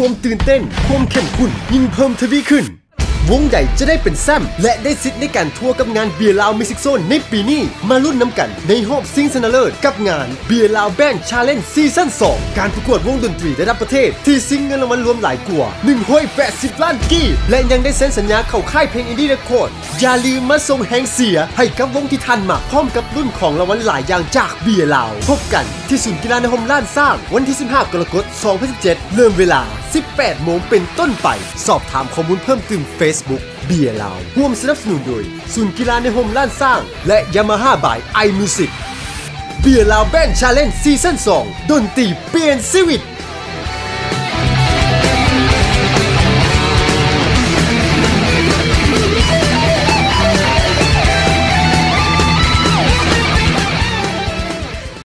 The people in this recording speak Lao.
ຄວາມຕື່ນເຕັ້ນ, ຄວາມເຂັ້ມຂຸ້ນຍິ່ງເພີ່ມທະວີຂຶ້ນ. ວົງໃດຈະໄດ້ເປັນແຊ້ມ ແລະ ໄດ້ສິດໃນການທົວກັບງານເບຍລາວມິວສິກໂຊນໃນປີນີ້? ມາລຸ້ນນຳກັນໃນຮອບຊິງຊະນະເລີດກັບງານເບຍລາວແບນຊາເລນຊີຊັນສອງ ການປະກວດວົງດົນຕີລະດັບປະເທດທີ່ຊິງເງິນລາງວັນລວມຫຼາຍກວ່າໜຶ່ງຮ້ອຍແປດສິບລ້ານກີບ ແລະ ຍັງໄດ້ເຊັນສັນຍາເຂົ້າຄ້າຍເພງອິນດີ້ເຣຄອດ. ຢ່າລືມມາສົ່ງແຮງເຊຍໃຫ້ກັບວົງທີ່ທ່ານມັກ ພ້ອມກັບລຸ້ນຂອງລາງວັນຫຼາຍຢ່າງຈາກເບຍລາວ. ພົບກັນທີ່ສູນກິລາໃນຮົ່ມລ້ານຊ້າງ ວັນທີສິບຫ້າ ກໍລະກົດ ສອງພັນສິບເຈັດ ເລີ່ມເວລາສິບແປດໂມງເປັນຕົ້ນໄປ. ສອບຖາມຂໍ້ມູນເພີ່ມຕື່ມ ເຟສບຸກ ເບຍລາວ. ຮ່ວມສະໜັບສະໜູນໂດຍ ສູນກິລາໃນຮົ່ມລ້ານຊ້າງ ແລະ Yamaha by iMusic. ເບຍລາວແບນຊາເລນຊີຊັນສອງ ດົນຕີປ່ຽນຊີວິດ.